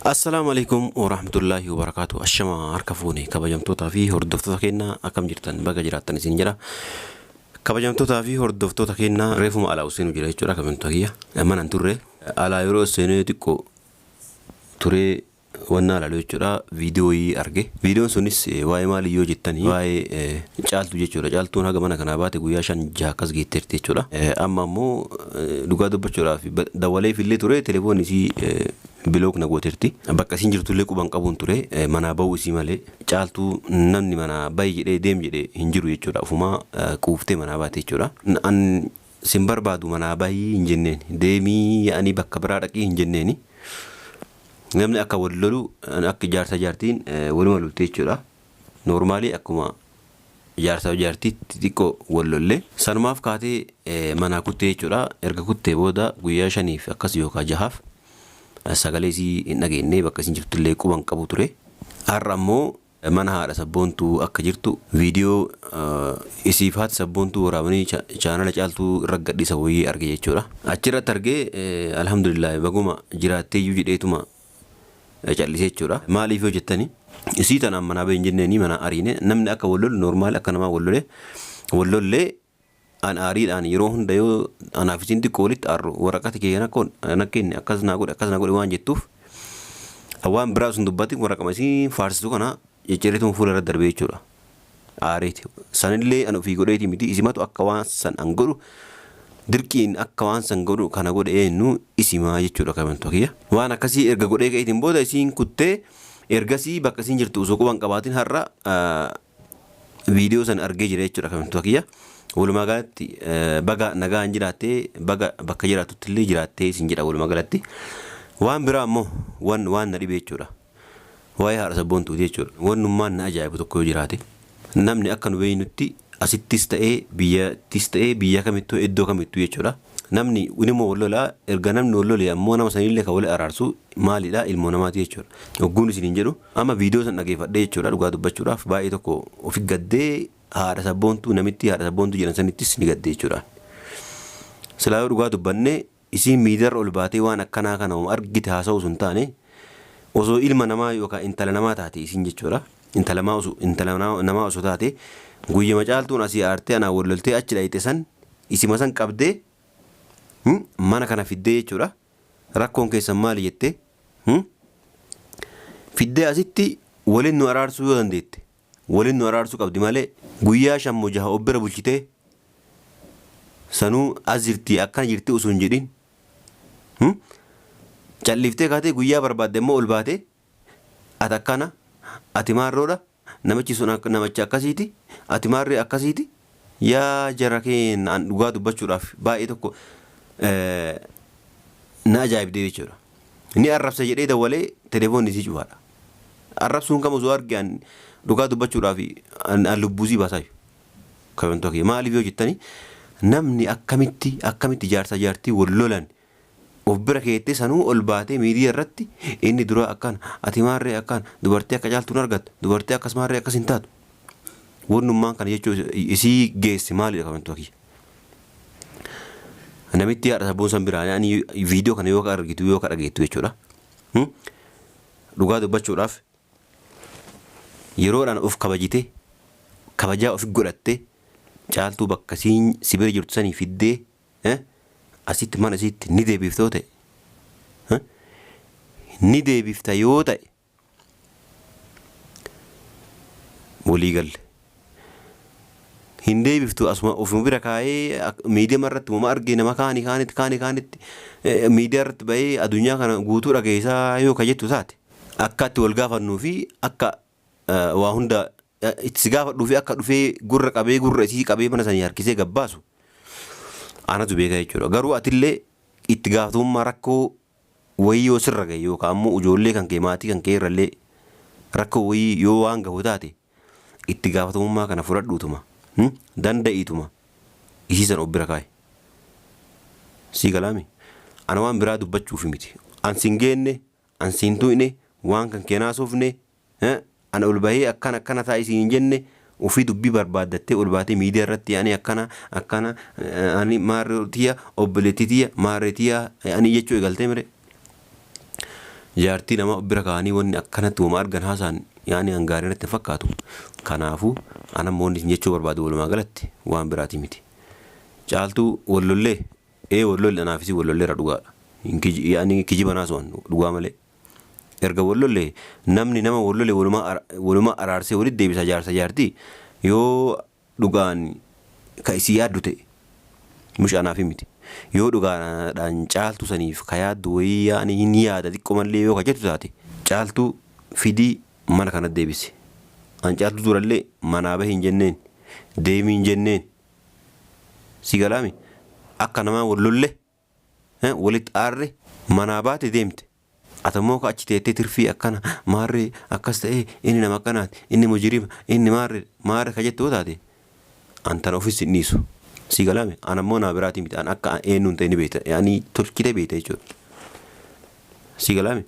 Assalaamu alaikum warahmatullaahi wabarakaatu. Ashama harka fuune kabajamtootaa fi hordoftoota keenya, akkam jirtan? Baga jiraattan isin jedha. Kabajamtootaa fi hordoftoota keenya, reefuma alaa useenuu jira jechuudha. Kabajamtoota kiyya, mana hin turre, alaa yeroo seenuu xiqqoo turee wannaa ilaalu jechuudha, viidiyoo arge. Viidiyoon sunis waa'ee maalii yoo jettanii, waa'ee Caaltuu jechuudha. Caaltuun haga mana kanaa baate guyyaa 5, 6 akkas geetteerti jechuudha. Amma ammoo dhugaa dubbachuudhaaf dawwaleef illee ture, telefoonni isii block na gooteerti. Bakka isiin jirtullee quban qabuun ture, manaa bahuu isii malee. Caaltuu namni manaa bahi jedhee, deem jedhee hin jiru jechuudha. Ofumaa quuftee manaa baate jechuudha. An sin barbaadu, manaa bahii hin jenneen, deemii yaa'anii bakka biraa dhaqii hin jenneeni. Namni akka wal lolu, akka jaarsa jaartiin waluma lolte jechuudha. Normally akkuma jaarsaa jaartiitti xiqqoo wal lolle. Sanumaaf kaatee manaa kuttee jechuudha. Erga kuttee booda guyyaa 5f akkas yookaan 6f sagalee isii hin dhageenye, bakka isin jirtullee quban qabu ture. Har'a ammoo mana haadha Sabboontuu akka jirtu viidiyoo isiif haati Sabboontuu waraabanii chaanala Caaltuu irra gadhiisa wayii arge jechuudha. Achirratti argee, alhamdulillah, baguma jiraattee iyyuu jedheetuma callisee jechuudha. Maaliif yoo jettanii, isii tanaan manaa bahi hin jenneeni, mana ariine. Namni akka wal lolu normal, akka namaa wal lole, wal lollee an aariidhaan yeroo hunda yoo anaaf isiin xiqqoo walitti aarru, waraqata kee kana kenne, akkas naa godhe, akkas naa godhe waan jettuuf, waan biraa sun dubbatin, waraqama isiin faarsitu kana ciccireetuma fuula irra darbee jechuudha. Aareeti. Sanillee an ofii godheeti miti, isimatu akka waan san an godhu dirqiin, akka waan san godhu kana godhe eenyu, isimaa jechuudha, kabajamtoota kiyya. Waan akkasii erga godhee ka'eetiin booda isiin kuttee, ergasii bakka isiin jirtu osoo quban qabaatin har'a viidiyoo san argee jira jechuudha, kabajamtoota kiyya. Walumaa galatti baga nagaan jiraattee, baga bakka jiraattutti illee jiraattee isin jedha walumaa galatti. Waan biraa ammoo waan na dhibe jechuudha. Waa'ee haadha Sabboontuuti jechuudha. Wannummaan na ajaa'ibu tokko yoo jiraate, namni akka nu beeknutti asittis ta'ee biyyattis ta'ee biyya kamittuu iddoo kamittuu jechuudha. Namni immoo wal lolaa, erga namni wal lole ammoo nama sanillee kan wal araarsu maalidha? Ilmoo namaati jechuudha. Hogguun isiniin jedhu, amma viidiyoo san dhageeffadhee jechuudha, dhugaa dubbachuudhaaf baay'ee tokko ofi gaddee, haadha Sabboontuu, namitti haadha Sabboontuu jedhan sanittis ni gaddee jechuudha. Silaa yoo dhugaa dubbanne, isiin miidiyaarra ol baatee waan akkanaa kana argite haasa'u sun taane, osoo ilma namaa yookaan intala namaa taate isiin jechuudha. Intala namaa osoo taate, guyyama Caaltuun asii aartee anaan wal loltee achi dhayite san isima san qabdee mana kana fiddee jechuudha. Rakkoon keessan maali jettee fiddee asitti waliin nu araarsuu yoo dandeette, waliin nu araarsuu qabdi malee, guyyaa 5 moo 6 of bira bulchitee sanuu as jirti, akkana jirti osoo hin jedhin calliftee kaatee, guyyaa barbaadde immoo ol baatee ati akkana, ati maarroodha, namichi sun namicha akkasiiti, ati maarree akkasiiti. Yaa jara keenya, an dhugaa dubbachuudhaaf baay'ee tokko na ajaa'ibdee jechuudha. Ni arrabsa jedhee dawwalee, telefoonni isii cufaadha. Arrabsuun kam osoo arge, an dhugaa dubbachuudhaaf an lubbuusii baasaayu. Kabajamtoota kiyya, maaliif yoo jettanii, namni akkamitti akkamitti jaarsa jaartii wal lolan of bira keettee, sanuu ol baatee miidiyaa irratti inni dura akkana, ati maarree akkana, dubartii akka Caaltuun argattu, dubartii akkas maarree akkas hin taatu. Wannummaan kana jechuun isii geesse maalidha, kabajamtoota kiyya? Namitti haadha Sabboon san biraa ani viidiyoo kana yoo ka argitu, yoo ka dhageettu jechuudha. Dhugaa dubbachuudhaaf yeroodhaan of kabajite, kabajaa ofi godhatte, Caaltuu bakka siin si bira jirtu sanii fiddee asitti mana isiitti ni deebifta yoo ta'e, ni deebifta yoo ta'e, walii galle. Hin deebiftu, asuma ofuma bira kaa'ee miidiyaa irratti uumama argee nama kaanii kaanitti kaanii kaanitti miidiyaa irratti bahee addunyaa kana guutuu dhageessaa yoo ka jettu taate, akka itti wal gaafannuu fi akka waa hunda itti si gaafadhuu fi akka dhufee gurra qabee, gurra isii qabee mana sanii harkisee gabbaasu anatu beeka jechuudha. Garuu atillee itti gaafatamummaa rakkoo wayii yoo sirra gahe, yookaan ammoo ijoollee kan kee, maatii kan kee irrallee rakkoo wayii yoo waan gahu taate, itti gaafatamummaa kana fudhadhuutuma danda'iituma isii san of bira kaa'i. Sii galaami? Ana waan biraa dubbachuufi miti. An sin geenne, an siin tuqne, waan kan kee naasofne, an ol bahee akkana akkana ta'a isin hin jenne. Ofii dubbii barbaaddattee ol baatee miidiyaa irratti ani akkana akkana, ani maarree tiyya, obboleettii tiyya, maarree tiyya ani jechuu eegaltee mire. Jaartii namaa bira kaa'anii wanni akkanatti wama argan haasaan yaani hangaarii natti hin fakkaatu. Kanaafuu anammoo wanni isin jechuu barbaadu walumaa galatti waan biraatii miti. Caaltuu wallollee ee wallolle anaaf isin wallolleera dhugaadha. Yaani kijiba naasuwan dhugaa malee. Erga wallolle namni nama wallole walumaa araarsee walitti deebisa jaarsa jaartii yoo dhugaan ka isii yaaddu ta'e mush anaaf miti. Yoo dhugaadhaan caaltuu saniif ka yaaddu wayii yaani hin yaada xiqqoo mallee yoo ka jettu taate caaltuu fidii mana kana deebisi. An caaltuu durallee manaa bahi hin jenneen deemii hin jenneen si galaami akka namaa wal lolle walitti aarre manaa baate deemte. Atammoo ka achi teettee tirfii akkana maarree akkas ta'ee inni nama akkanaati inni mujrima inni maarree maarree ka jettu yoo taate an tana ofis hin dhiisu. Si galaami an ammoo naa biraatii miti an akka eenyuun ta'e ni beekta yaani tolchitee beekta jechuudha. Si galaami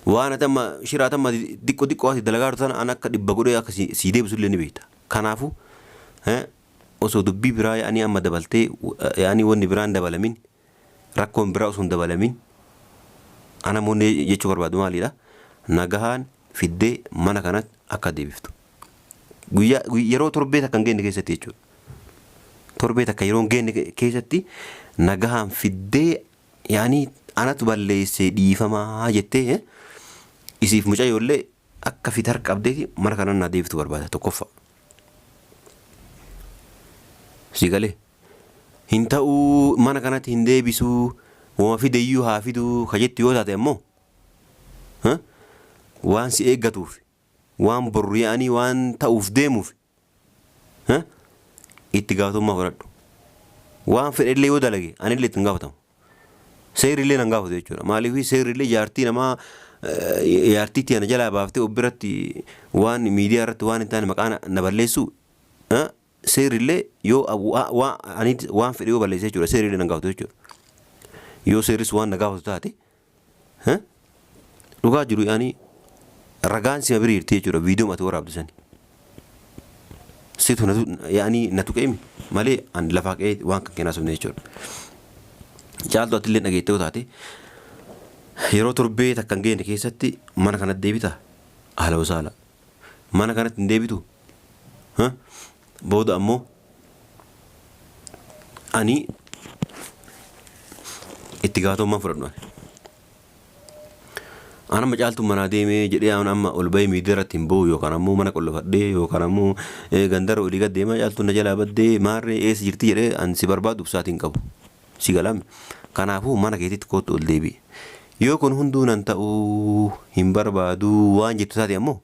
waan ati amma shira ati amma diqqo diqqoo ati dalagaa jirtu tana an akka dhibba godhee akka si deebisu illee ni beekta. Kanaafuu osoo dubbii biraa yaani amma dabaltee yaani wanni biraan dabalamin rakkoon biraa osoo hin dabalamin ana immoo jechuu barbaadu maalidha? Nagahaan fiddee mana kanatti akka deebiftu. Guyyaa yeroo torbee takka hin geenne keessatti jechuudha. Torbee takka yeroo hin geenne keessatti nagahaan fiddee yaani anatu balleessee dhiifamaa jettee isiif mucayyoollee akka fid harka qabdeeti mana kana naa deebiftu barbaada tokkoffaa. Si galee? Hin ta'uu mana kanatti hin deebisuu wama fideyyuu haa fiduu ka jettu yoo taate ammoo waan si eeggatuuf waan borru yaa'anii waan ta'uuf deemuuf itti gaafatamummaa fudhadhu. Waan fedhellee yoo dalage anillee itti hin gaafatamu. Seerrillee nan gaafatu jechuudha. Maaliif seerrillee jaartii namaa jaartii tiyya na jalaa baaftee of biratti waan miidiyaa irratti waan hin taane maqaa na balleessu seerrillee yoo waan fedhe yoo balleesse jechuudha seerrillee nan gaafatu jechuudha. Yoo seerris waan na gaafatu taate dhugaa jiru yaani ragaan sima bira jirti jechuudha viidiyoo ati waraabdu sani. Situ natu yaani na tuqeemi malee an lafaa qe'ee waan kan keenaa sumne jechuudha. Caaltu atillee dhageettee yoo taate yeroo torbee takka hin geenne keessatti mana kanatti deebita haala wasaala. Mana kanatti hin deebitu booda ammoo ani itti gaafatamummaa fudhadhu ani. An amma caaltuun manaa deemee jedhee an amma ol bahee miidiyaa irratti hin bahu yookaan ammoo mana qollofadhee yookaan ammoo gandarra olii gad deemaa caaltuun na jalaa baddee maarree eessa jirti jedhee an si barbaaduuf sa'aatii hin qabu. Si galaame. Kanaafuu mana keetitti koottu ol deebi'i. Yoo kun hunduu nan ta'uu hin barbaadu waan jettu taate ammoo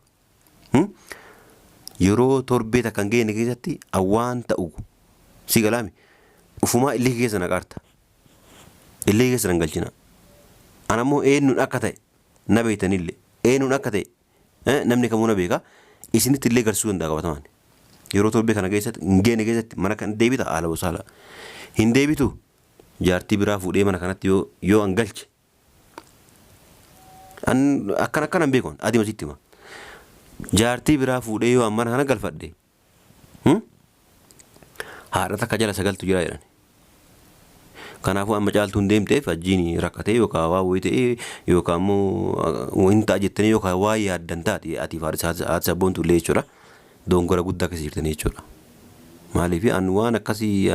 yeroo torbee takka hin geenye keessatti an waan ta'u si galaame ufumaa illee keessa na qaarta. Illee keessa nan galchina. An ammoo eenyuun akka ta'e na beektanillee eenyuun akka ta'e namni kamuu na beeka isinitti illee garsuu danda'a qabatamaan. Yeroo torbee kana keessatti hin geenne keessatti mana kan deebita haala wasaala. Hin deebitu jaartii biraa fuudhee mana kanatti yoo an galche an akkana akkana hin beeku adii masitti hima. Jaartii biraa fuudhee yoo an mana kana galfadhe haadha takka jala sagaltu jira jedhan. Kanaafuu amma caaltuun deemteef hajjiin rakkatee yookaan waa wayii ta'ee yookaan immoo hin ta'a jettanii yookaan waa yaaddan taate atiif haati sabboontu illee jechuudha. Dongora guddaa keessa jirtanii jechuudha. Maaliif an waan akkasii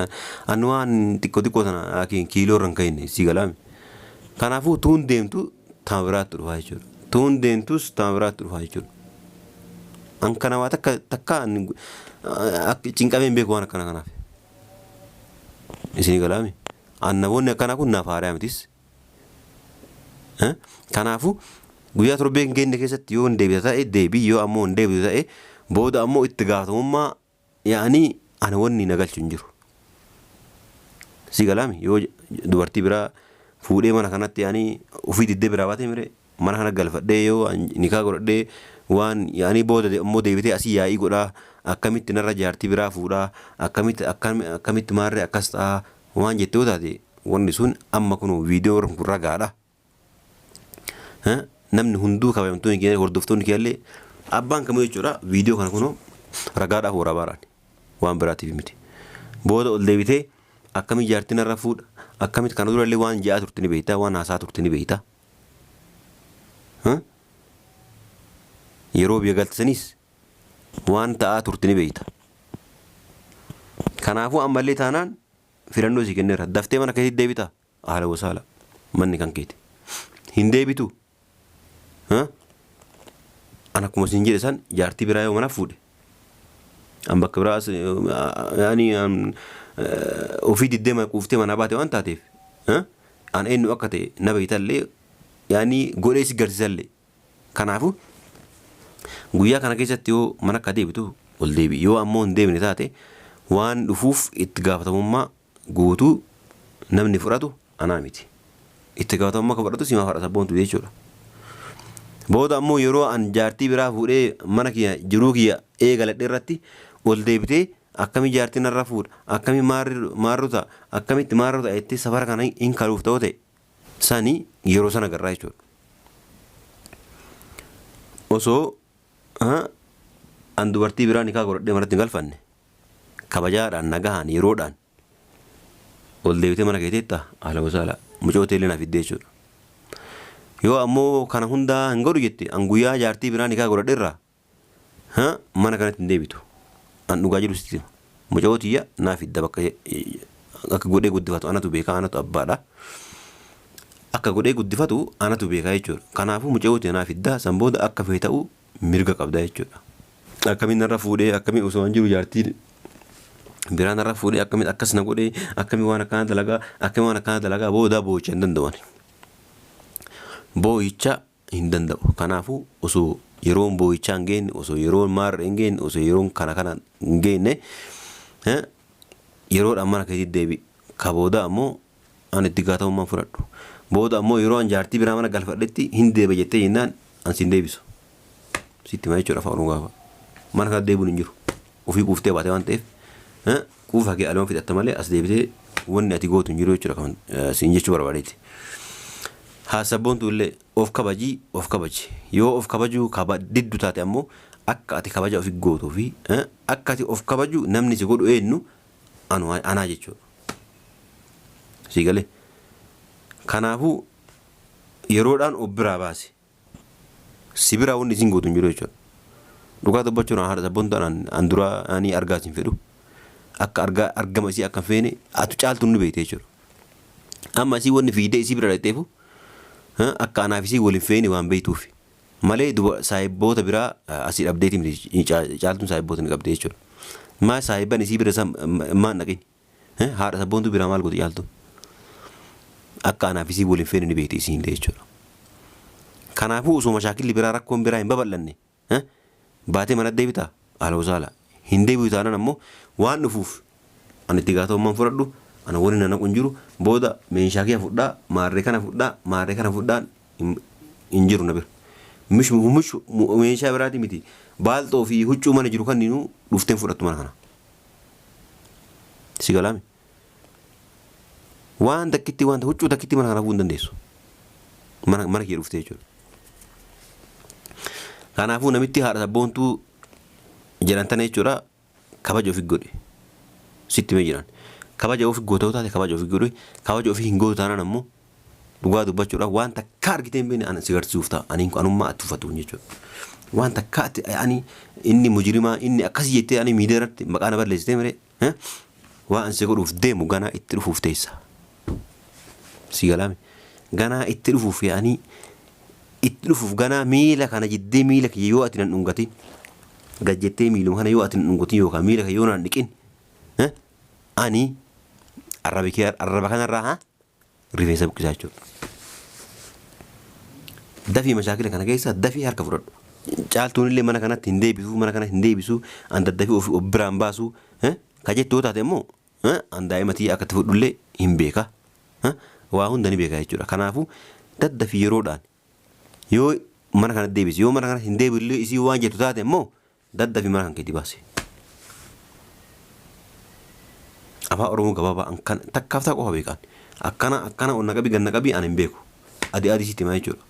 an waan xiqqoo xiqqoo sana kiiloo irra hin kahinne si galaame. Kanaafuu tuun deemtu tama biraatti dhufaa jechuudha. Tuun deemtus tama biraatti dhufaa jechuudha. An kana waa takka takka cinqamee hin beeku waan akkana kanaaf. Isinii galaame. An namoonni akkanaa kun naaf haariyaa mitis. Kanaafuu guyyaa torbee hin geenne keessatti yoo hin deebita ta'e deebii yoo ammoo hin deebitu ta'e booda ammoo itti gaafatamummaa yaa'anii ana wanni na galchu hin jiru. Si galaami yoo dubartii biraa fuudhee mana kanatti yaa'anii ofii diddee biraa baatee mire mana kana galfadhee yoo nikaa godhadhee waan yaa'anii booda ammoo deebitee asii yaa'ii godhaa akkamitti narra jaartii biraa fuudhaa akkamitti akkamitti maarree akkas ta'aa waan jette yoo taate wanni sun amma kunoo viidiyoon kun ragaadha. Namni hunduu kabajamtoonni keenya hordoftoonni keenya illee abbaan kamuu jechuudha viidiyoo kana kunoo ragaadhaaf waraabaadhaan waan biraatiif miti. Booda ol deebitee akkamii jaartii narra fuudha akkamitti kana durallee waan je'aa turte ni beekta waan haasaa turte ni beekta. Yeroo biyya galtanis waan ta'aa turte ni beekta. Kanaafuu ammallee taanaan filannoo sii kenneera. Daftee mana keetti deebita. Haala wasaala. Manni kan keeti. Hin deebitu. An akkuma siin jedhe san jaartii biraa yoo mana fuudhe. An bakka biraas yaani ofii diddee quuftee manaa baate waan taateef. An eenyu akka ta'e na beektallee yaani godhee si garsiisallee. Kanaafuu guyyaa kana keessatti yoo mana akka deebitu ol deebi'i. Yoo ammoo hin deebine taate waan dhufuuf itti gaafatamummaa guutuu namni fudhatu anaa miti. Itti gaafatamummaa kan fudhatu simaa fadha sabboontu jechuudha. Booda ammoo yeroo an jaartii biraa fuudhee mana kiyya jiruu kiyya eegaladhe irratti ol deebitee akkamii jaartii narra fuudha, akkamii maarru ta'a, akkamitti maarru ta'a jettee safara kana hin kaluuf ta'u ta'e sani yeroo sana garraa jechuudha. Osoo an dubartii biraa nikaa godhadhee manatti hin galfanne kabajaadhaan nagahaan yeroodhaan ol deebitee mana keeteetta haala gosaala mucoo teellee na fiddee jechuudha. Yoo ammoo kana hundaa hin godhu jette an guyyaa jaartii biraa nikaa godhadheerraa mana kanatti hin deebitu. An dhugaa jiru sitti hima. Mucoo tiyya naa fidda bakka akka godhee guddifatu anatu beekaa, anatu abbaadha. Akka godhee guddifatu anatu beekaa jechuudha. Kanaafuu mucoo tiyya naa fidda, san booda akka fee ta'u mirga qabda jechuudha. Akkamiin narra fuudhee, akkamiin osoo an jiru jaartii biraa narra fuudhee, akkamiin akkas na godhee, akkamiin waan akkanaa dalagaa, akkamiin waan akkanaa dalagaa booda boo'icha hin danda'u ani. Boo'icha hin danda'u. Kanaafuu osoo yeroon boo'ichaa hin geenne, osoo yeroon maarree hin geenne, osoo yeroon kana kana hin geenne, yeroodhaan mana keetti deebi'i. Ka booda ammoo an itti gaafatamummaa fudhadhu. Booda ammoo yeroo an jaartii biraa mana galfadhetti hin deeba jettee jennaan an sin deebisu. Sitti hima jechuudha afaan Oromoo gaafa. Mana kana deebi'uun hin jiru. Ofii quuftee baate waan ta'eef quufa kee aluma fixatta malee as deebitee wanni ati gootu hin jiru jechuudha kan siin jechuu barbaadeeti. Haa sabboontu illee of kabajii, of kabaji. Yoo of kabajuu diddu taate ammoo akka ati kabaja ofii gootuu fi akka ati of kabaju namni si godhu eenyu anaa jechuudha. Sii galee. Kanaafuu yeroodhaan of biraa baasi. Si biraa wanni isin gootu hin jiru jechuudha. Dhugaa dubbachuun haadha sabboontu an duraa ani argaa isin fedhu. Akka argaa argama isii akka hin feene atu caaltu ni beekte jechuudha. Amma isii wanni fiidee isii bira dhaqxeefu akka anaaf isii waliin feene waan beektuuf. Malee duba saahibboota biraa asii dhabdeeti miti, caaltuun saahibboota ni qabdi jechuudha. Maa saahibban isii bira maan dhaqin? Haadha sabboontuu biraa maal goote caaltuun? Akka anaaf isii waliin feene ni beekti isiin illee jechuudha. Kanaafuu osoo mashaakilli biraa rakkoon biraa hin babal'anne baatee mana deebitaa? Haala wasaala. Hin deebi'u taanaan ammoo waan dhufuuf ani itti gaafatamummaan fudhadhu, ana waliin na naqu hin jiru. Booda meeshaa kee fudhaa, maarree kana fudhaa, maarree kana fudhaan hin jiru na bira. Mishu mishu meeshaa biraati miti. Baalxoo fi huccuu mana jiru kanniinuu dhufteen fudhattu mana kana. Si galaame. Waan takkitti waan huccuu takkitti mana kana fuudhuu hin dandeessu. Mana mana kee dhuftee jechuudha. Kanaafuu namitti haadha sabboontuu jedhan tana jechuudha kabaja ofii godhi. Sitti himee jiran. Kabaja ofii goota yoo taate kabaja ofii godhi. Kabaja ofii hin gootu taanaan ammoo dhugaa dubbachuudhaaf waan takka argitee hin beekne ana si garsiisuuf ta'a. Ani anummaa ati tuffatu jechuudha. Waan takka ati ani inni mujrimaa inni akkasii jettee ani miidiyaa irratti maqaa na balleessitee miree waan ani si godhuuf deemu ganaa itti dhufuuf teessa. Si galaame. Ganaa itti dhufuuf yaa'anii itti dhufuuf ganaa miila kana jiddee miila kiyya yoo ati nan dhungatin gad jettee miiluma kana yoo ati nan dhungatin yookaan miila kiyya yoo nan dhiqin ani arraba kee arraba kanarraa haa rifeensa buqqisaa jechuudha. Dafii mashaakila kana keessa dafii harka fudhadhu. Caaltuun illee mana kanatti hin deebisu, mana kana hin deebisu, an daddafii ofii of biraan baasu ka jettu yoo taate immoo an daa'ima tiyya akka itti fudhullee hin beeka. Waa hunda ni beeka jechuudha. Kanaafuu daddafii yeroodhaan yoo mana kanatti deebisi, yoo mana kana hin deebisu isii waan jettu taate immoo daddafii mana kan keetii baasi. Afaan Oromoo gabaabaa an kan takkaaf ta'a qofa beekan. Akkana akkana ol na qabii gad na qabii an hin beeku. Adii adii sitti himaa jechuudha.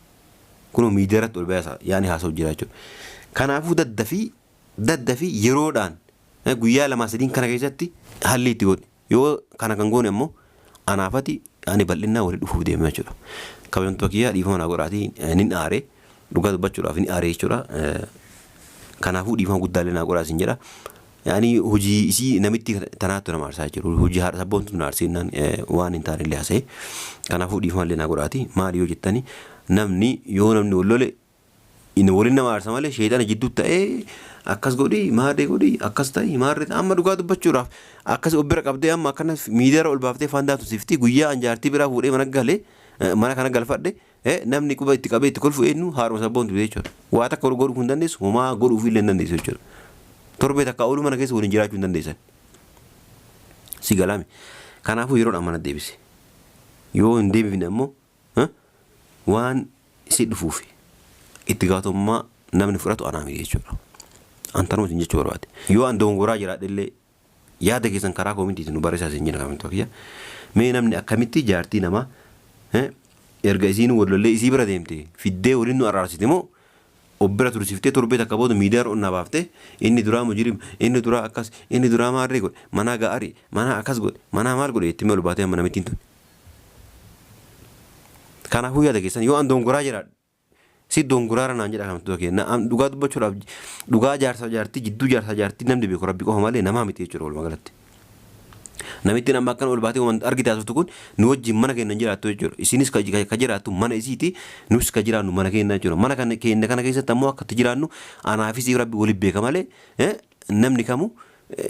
Kunoo miidiyaa irratti ol baasa yaani haasa'u jira jechuudha. Kanaafuu daddafii daddafii yeroodhaan guyyaa lamaa sadiin kana keessatti halli itti godhi. Yoo kana kan goone ammoo anaafati ani bal'innaa walii dhufuuf deema jechuudha. Kabajamtoota kiyyaa, dhiifama naa godhaatii nin aare, dhugaa dubbachuudhaaf ni aare jechuudha. Kanaafuu dhiifama guddaallee naa godhaa isin jedha. Yaani hojii isii namitti tanaattu nama aarsaa jiru. Hojii haadha sabboontu na aarsee waan hin taane illee haasa'e. Kanaafuu dhiifama illee naa godhaati. Maali yoo jettani, namni yoo namni wal lole inni waliin nama aarsa malee, sheexana jidduu ta'ee akkas godhi, maarree godhi, akkas ta'i, maarree ta'i. Amma dhugaa dubbachuudhaaf akkas of bira qabdee amma akkana miidiyaarra ol baaftee faandaatu sifti. Guyyaa an jaartii biraa fuudhee mana galee, mana kana galfadhe, namni quba itti qabee itti kolfu eenyu? Haadhuma sabboontu jechuudha. Waa takka godhuu hin dandeessu, homaa godhuuf illee hin dandeessu jechuudha. Torbee takka ooluu mana keessa waliin jiraachuu hin dandeessan. Si galaame. Kanaafuu yeroodhaan mana deebise. Yoo hin deebifne ammoo waan si dhufuuf itti gaafatamummaa namni fudhatu anaa miti jechuudha. An tanuma isin jechuu barbaade. Yoo an dogongoraa jiraadhe illee yaada keessan karaa commentiitiin nu barreessaa isin jira, kabajamtoota kiyya. Mee namni akkamitti jaartii namaa erga isiin wal lollee isii bira deemte fiddee waliin nu araarsite moo of bira tursiiftee torbee takka booda miidiyaa irra onnaa baaftee inni duraa mujrim, inni duraa akkas, inni duraa maarree godhe, manaa ga'ari, manaa akkas godhe, manaa maal godhe jettee ol baatee amma namittiin tun? Kanaafuu yaada keessan, yoo an dongoraa jiraadhe si dongoraara naan jedha. Kabajamtoota keenya, dhugaa dubbachuudhaaf dhugaa jaarsa jaartii jidduu, jaarsa jaartii namni beeku Rabbi qofa malee namaa miti jechuudha walumaa galatti. Namittiin amma akkana ol baatee waan argite haasoftu kun nu wajjin mana keenya hin jiraattu jechuudha. Isinis ka jiraattu mana isiiti, nus ka jiraannu mana keenya jechuudha. Mana kana keenya kana keessatti ammoo akka itti jiraannu anaafis Rabbi waliin beeka malee namni kamuu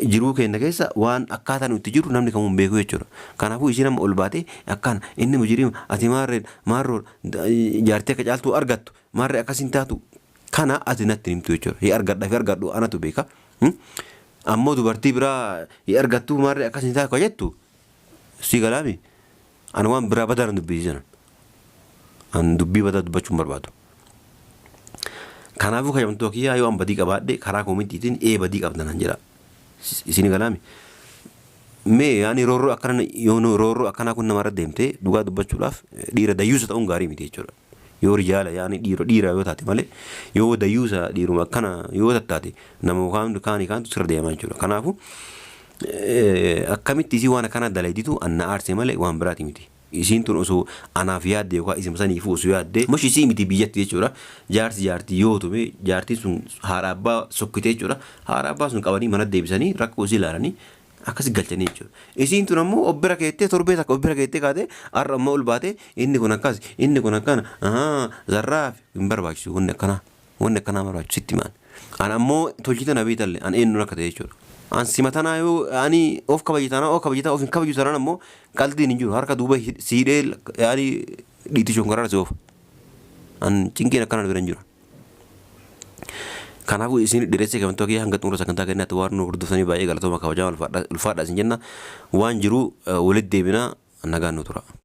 jiruu keenya keessa waan akkaataa nuti itti jirru namni kamuu hin beeku jechuudha. Kanaafuu isiin amma ol baatee akkana inni mujriima, ati maarree maarroo jaartii akka caaltuu argattu, maarree akkas hin taatu, kana ati natti himtu jechuudha. Hi argadha fi argadhu anatu beeka. Ammoo dubartii biraa hi argattu, maarree akkas hin taatu ka jettu si galaami. Ani waan biraa badaa nan dubbisiisan. An dubbii badaa dubbachuu hin barbaadu. Kanaafuu kabajamtoota kiyyaa, yoo an badii qabaadhe karaa commentiitiin ee badii qabda naan jedha. Isin galaami. Mee yaani roorroo akkana, yoo roorroo akkanaa kun namarra deemte, dhugaa dubbachuudhaaf dhiira dayyuusa ta'uun gaarii miti jechuudha. Yoo rijaala, yaani dhiira dhiira yoo taate malee, yoo dayyuusa dhiiruma akkana yoo tattaate nama kaan kaanii kaantu sirra deemaa jechuudha. Kanaafuu akkamitti isii waan akkanaa dalayditu anna aarsee malee waan biraati miti. Isiin tun osoo anaaf yaadde yookaan isuma saniifuu osoo yaadde mush isii miti biyyatti jechuudha. Jaarsi jaartii yoo tume jaartiin sun haadha abbaa sokkite jechuudha. Haadha abbaa sun qabanii mana deebisanii rakkoo isii ilaalanii akkasi galchanii jechuudha. Isiin tun ammoo of bira keettee torbee takka of bira keettee kaatee har'a ammoo ol baatee inni kun akkas, inni kun akkana, ahaa zarraaf hin barbaachisu wanni akkanaa. Wanni akkanaa barbaachisu sitti himaan. An ammoo tolchite na beektalle an eenyuun akka ta'e jechuudha. An simatanaa yoo ani of kabajitanaa of kabajitaa of hin kabaju sanaan ammoo qaldiin hin jiru, harka duuba siidhee yaani dhiitii shonkoraara si oofa. An cinqiin akkanaa bira hin jiru. Kanaafuu isin dhireessee, kabajamtoota kiyya, hanga xumura sagantaa keenyaatti waan nu hordoftanii baay'ee galatooma, kabajaa, ulfaadha isin jenna. Waan jiru walitti deebina, nagaan nu tura.